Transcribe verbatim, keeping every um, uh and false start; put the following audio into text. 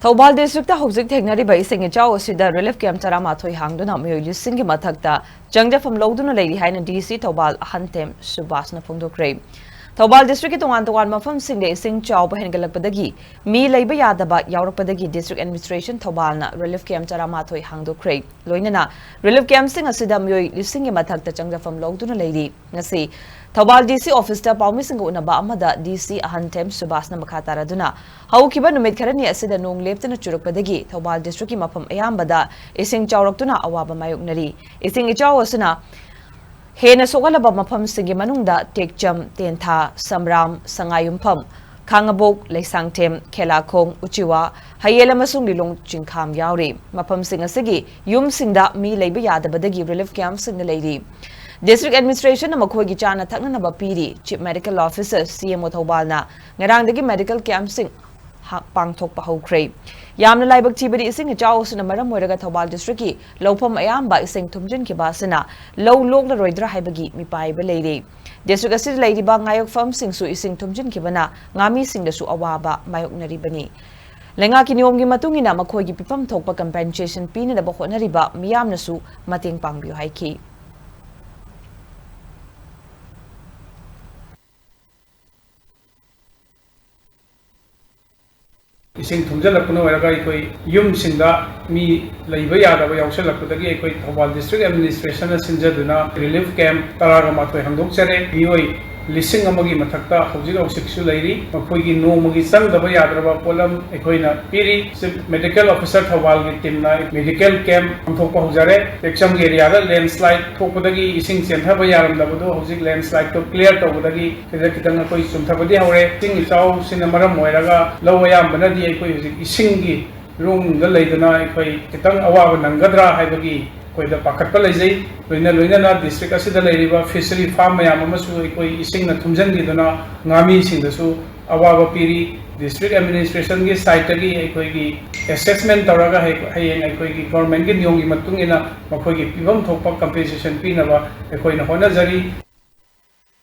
Thoubal district ꯍꯧꯖꯤꯛ ꯊꯦꯡꯅꯔꯤꯕ ꯏꯁꯤꯡ ꯏꯆꯥꯎ ꯑꯁꯤꯗ ꯔꯤꯂꯤꯐ ꯀꯦꯝꯞ ꯇꯔꯥꯃꯥꯊꯣꯏ ꯍꯥꯡꯗꯨꯅ ꯃꯤꯑꯣꯏ ꯂꯤꯁꯤꯡꯒꯤ ꯃꯊꯛꯇ ꯆꯪꯖꯐꯝ ꯂꯧꯗꯨꯅ ꯂꯩꯔꯤ ꯍꯥꯏꯅ ꯗꯤ ꯁꯤ ꯊꯧꯕꯥꯜ ꯑꯍꯟꯊꯦꯝ ꯁꯨꯕꯥꯁꯅ ꯐꯣꯡꯗꯣꯛꯈ꯭ꯔꯦ꯫ ꯊꯧꯕꯥꯜ ꯗꯤꯁꯇ꯭ꯔꯤꯛꯀꯤ ꯇꯣꯉꯥꯟ ꯇꯣꯉꯥꯟꯕ ꯃꯐꯝꯁꯤꯡꯗ ꯏꯁꯤꯡ ꯆꯥꯎꯕ ꯍꯦꯟꯒꯠꯂꯛꯄꯗꯒꯤ ꯃꯤ ꯂꯩꯕ ꯌꯥꯗꯕ ꯌꯥꯎꯔꯛꯄꯗꯒꯤ ꯗꯤꯁꯇ꯭ꯔꯤꯛ ꯑꯦꯗꯃꯤꯅꯤꯁꯇ꯭ꯔꯦꯁꯟ ꯊꯧꯕꯥꯜꯅ ꯔꯤꯂꯤꯐ ꯀꯦꯝꯞ ꯇꯔꯥꯃꯥꯊꯣꯏ ꯍꯥꯡꯗꯣꯛꯈ꯭ꯔꯦ꯫ ꯂꯣꯏꯅꯅ ꯔꯤꯂꯤꯐ ꯀꯦꯝꯞꯁꯤꯡ ꯑꯁꯤꯗ ꯃꯤꯑꯣꯏ ꯂꯤꯁꯤꯡꯒꯤ ꯃꯊꯛꯇ ꯆꯪꯖꯐꯝ ꯂꯧꯗꯨꯅ ꯂꯩꯔꯤ꯫ ꯉꯁꯤ ꯊꯧꯕꯥꯜ ꯗꯤ ꯁꯤ ꯑꯣꯐꯤꯁꯇ ꯄꯥꯎꯃꯤꯁꯤꯡꯒ ꯎꯅꯕ ꯑꯃꯗ ꯗꯤ ꯁꯤ ꯑꯍꯟꯊꯦꯝ ꯁꯨꯕꯥꯁꯅ ꯃꯈꯥ ꯇꯥꯔꯗꯨꯅ ꯍꯧꯈꯤꯕ ꯅꯨꯃꯤꯠ ꯈꯔꯅꯤ ꯑꯁꯤꯗ ꯅꯣꯡ ꯂꯦꯞꯇꯅ ꯆꯨꯔꯛꯄꯗꯒꯤ ꯊꯧꯕꯥꯜ ꯗꯤꯁꯇ꯭ꯔꯤꯛꯀꯤ ꯃꯐꯝ ꯑꯌꯥꯝꯕꯗ ꯏꯁꯤꯡ ꯆꯥꯎꯔꯛꯇꯨꯅ ꯑꯋꯥꯕ ꯃꯥꯌꯣꯛꯅꯔꯤ꯫ ꯏꯁꯤꯡ ꯏꯆꯥꯎ ꯑꯁꯤꯅ ꯍꯦꯟꯅ ꯁꯣꯛꯍꯜꯂꯕ ꯃꯐꯝꯁꯤꯡꯒꯤ ꯃꯅꯨꯡꯗ ꯇꯦꯛꯆꯝ, ꯇꯦꯟꯊꯥ, ꯁꯝꯔꯥꯝ, ꯁꯉꯥꯏꯌꯨꯝꯐꯝ, ꯈꯥꯉꯕꯣꯛ, ꯂꯩꯁꯥꯡꯊꯦꯝ, ꯈꯦꯂꯥꯈꯣꯡ, ꯎꯆꯤꯋꯥ, ꯍꯌꯦꯜ ꯑꯃꯁꯨꯡ ꯂꯤꯂꯣꯡ ꯆꯤꯡꯈꯥꯝ ꯌꯥꯎꯔꯤ꯫ ꯃꯐꯝꯁꯤꯡ ꯑꯁꯤꯒꯤ ꯌꯨꯝꯁꯤꯡꯗ ꯃꯤ ꯂꯩꯕ ꯌꯥꯗꯕꯗꯒꯤ ꯔꯤꯂꯤꯐ ꯀꯦꯝꯞꯁꯤꯡꯗ ꯂꯩꯔꯤ꯫ ꯗꯤꯁꯇ꯭ꯔꯤꯛ ꯑꯦꯗꯃꯤꯅꯤꯁꯇ꯭ꯔꯦꯁꯟꯅ ꯃꯈꯣꯏꯒꯤ ꯆꯥꯅ ꯊꯛꯅꯅꯕ ꯄꯤꯔꯤ꯫ ꯆꯤꯐ ꯃꯦꯗꯤꯀꯦꯜ ꯑꯣꯐꯤꯁꯔ, ꯁꯤ ꯑꯦꯝ ꯑꯣ ꯊꯧꯕꯥꯜꯅ ꯉꯔꯥꯡꯗꯒꯤ ꯃꯦꯗꯤꯀꯦꯜ ꯀꯦꯝꯞꯁꯤꯡ ꯍꯥ-, ꯄꯥꯡꯊꯣꯛꯄ ꯍꯧꯈ꯭ꯔꯦ꯫ ꯌꯥꯝꯅ ꯂꯥꯏꯕꯛ ꯊꯤꯕꯗꯤ ꯏꯁꯤꯡ ꯏꯆꯥꯎ ꯑꯁꯤꯅ ꯃꯔꯝ ꯑꯣꯏꯔꯒ ꯊꯧꯕꯥꯜ ꯗꯤꯁꯇ꯭ꯔꯤꯛꯀꯤ ꯂꯧꯐꯝ ꯑꯌꯥꯝꯕ ꯏꯁꯤꯡ ꯊꯨꯝꯖꯤꯟꯈꯤꯕ ꯑꯁꯤꯅ ꯂꯧ ꯂꯣꯛꯂꯔꯣꯏꯗ꯭ꯔꯥ ꯍꯥꯏꯕꯒꯤ ꯃꯤꯄꯥꯏꯕ ꯂꯩꯔꯤ꯫ ꯗꯤꯁꯇ꯭ꯔꯤꯛ ꯑꯁꯤꯗ ꯂꯩꯔꯤꯕ ꯉꯥꯌꯣꯛꯐꯝꯁꯤꯡꯁꯨ ꯏꯁꯤꯡ ꯊꯨꯝꯖꯤꯟꯈꯤꯕꯅ ꯉꯥꯃꯤꯁꯤꯡꯗꯁꯨ ꯑꯋꯥꯕ ꯃꯥꯌꯣꯛꯅꯔꯤꯕꯅꯤ꯫ ꯂꯩꯉꯥꯛꯀꯤ ꯅꯤꯌꯣꯝꯒꯤ ꯃꯇꯨꯡ ꯏꯟꯅ ꯃꯈꯣꯏꯒꯤ ꯄꯤꯐꯝ ꯊꯣꯛꯄ ꯀꯝꯄꯦꯟꯁꯦꯁꯟ ꯄꯤꯅꯅꯕ ꯍꯣꯠꯅꯔꯤꯕ ꯃꯤꯌꯥꯝꯅꯁꯨ ꯃꯇꯦꯡ ꯄꯥꯡꯕꯤꯌꯨ ꯍꯥꯏꯈꯤ꯫ ꯏꯁꯤꯡ ꯊꯨꯝꯖꯤꯜꯂꯛꯄꯅ ꯑꯣꯏꯔꯒ ꯑꯩꯈꯣꯏ ꯌꯨꯝꯁꯤꯡꯗ ꯃꯤ ꯂꯩꯕ ꯌꯥꯗꯕ ꯌꯥꯎꯁꯜꯂꯛꯄꯗꯒꯤ ꯑꯩꯈꯣꯏ ꯊꯧꯕꯥꯜ ꯗꯤꯁꯇ꯭ꯔꯤꯛ ꯑꯦꯗꯃꯤꯅꯤꯁꯇ꯭ꯔꯦꯁꯟꯅ ꯁꯤꯟꯖꯗꯨꯅ ꯔꯤꯂꯤꯐ ꯀꯦꯝꯞ ꯇꯔꯥꯒ ꯃꯥꯊꯣꯏ ꯍꯥꯡꯗꯣꯛꯆꯔꯦ꯫ ꯃꯤꯑꯣꯏ ꯂꯤꯁꯤꯡ ꯑꯃꯒꯤ ꯃꯊꯛꯇ ꯍꯧꯖꯤꯛ ꯍꯧꯖꯤꯛꯁꯨ ꯂꯩꯔꯤ꯫ ꯃꯈꯣꯏꯒꯤ ꯅꯣꯡꯃꯒꯤ ꯆꯪꯗꯕ ꯌꯥꯗ꯭ꯔꯕ ꯄꯣꯠꯂꯝ ꯑꯩꯈꯣꯏꯅ ꯄꯤꯔꯤ꯫ ꯆꯤꯐ ꯃꯦꯗꯤꯀꯦꯜ ꯑꯣꯐꯤꯁꯔ ꯊꯧꯕꯥꯜꯒꯤ ꯇꯤꯝꯅ ꯃꯦꯗꯤꯀꯦꯜ ꯀꯦꯝꯞ ꯄꯥꯡꯊꯣꯛꯄ ꯍꯧꯖꯔꯦ꯫ ꯇꯦꯛꯆꯝꯒꯤ ꯑꯦꯔꯤꯌꯥꯗ ꯂꯦꯟꯁ꯭ꯂꯥꯏꯗ ꯊꯣꯛꯄꯗꯒꯤ ꯏꯁꯤꯡ ꯆꯦꯟꯊꯕ ꯌꯥꯔꯝꯗꯕꯗꯣ ꯍꯧꯖꯤꯛ ꯂꯦꯟꯁ꯭ꯂꯥꯏꯗꯇꯣ ꯀ꯭ꯂꯤꯌꯥꯔ ꯇꯧꯕꯗꯒꯤ ꯁꯤꯗ ꯈꯤꯇꯪ ꯑꯩꯈꯣꯏ ꯆꯨꯝꯊꯕꯗꯤ ꯍꯧꯔꯦ꯫ ꯏꯁꯤꯡ ꯏꯆꯥꯎꯁꯤꯅ ꯃꯔꯝ ꯑꯣꯏꯔꯒ ꯂꯧ ꯑꯌꯥꯝꯕꯅꯗꯤ ꯑꯩꯈꯣꯏ ꯍꯧꯖꯤꯛ ꯏꯁꯤꯡꯒꯤ ꯏꯔꯣꯡꯗ ꯂꯩꯗꯨꯅ ꯑꯩꯈꯣꯏ ꯈꯤꯇꯪ ꯑꯋꯥꯕ ꯅꯪꯒꯗ꯭ꯔꯥ ꯍꯥꯏꯕꯒꯤ ꯑꯩꯈꯣꯏꯗ ꯄꯥꯈꯠꯄ ꯂꯩꯖꯩ꯫ ꯂꯣꯏꯅ ꯂꯣꯏꯅꯅ ꯗꯤꯁꯇ꯭ꯔꯤꯛ ꯑꯁꯤꯗ ꯂꯩꯔꯤꯕ ꯐꯤꯁꯔꯤ ꯐꯥꯔꯝ ꯃꯌꯥꯝ ꯑꯃꯁꯨ ꯑꯩꯈꯣꯏ ꯏꯁꯤꯡꯅ ꯊꯨꯝꯖꯤꯟꯈꯤꯗꯨꯅ ꯉꯥꯃꯤꯁꯤꯡꯗꯁꯨ ꯑꯋꯥꯕ ꯄꯤꯔꯤ꯫ ꯗꯤꯁꯇ꯭ꯔꯤꯛ ꯑꯦꯗꯃꯤꯅꯤꯁꯇ꯭ꯔꯦꯁꯟꯒꯤ ꯁꯥꯏꯠꯇꯒꯤ ꯑꯩꯈꯣꯏꯒꯤ ꯑꯦꯁꯦꯁꯃꯦꯟ ꯇꯧꯔꯒ ꯍꯌꯦꯡ ꯑꯩꯈꯣꯏꯒꯤ ꯒꯣꯔꯃꯦꯟꯒꯤ ꯅꯤꯌꯣꯝꯒꯤ ꯃꯇꯨꯡ ꯏꯟꯅ ꯃꯈꯣꯏꯒꯤ ꯄꯤꯐꯝ ꯊꯣꯛꯄ ꯀꯝꯄꯦꯟꯁꯦꯁꯟ ꯄꯤꯅꯕ ꯑꯩꯈꯣꯏꯅ ꯍꯣꯠꯅꯖꯔꯤ꯫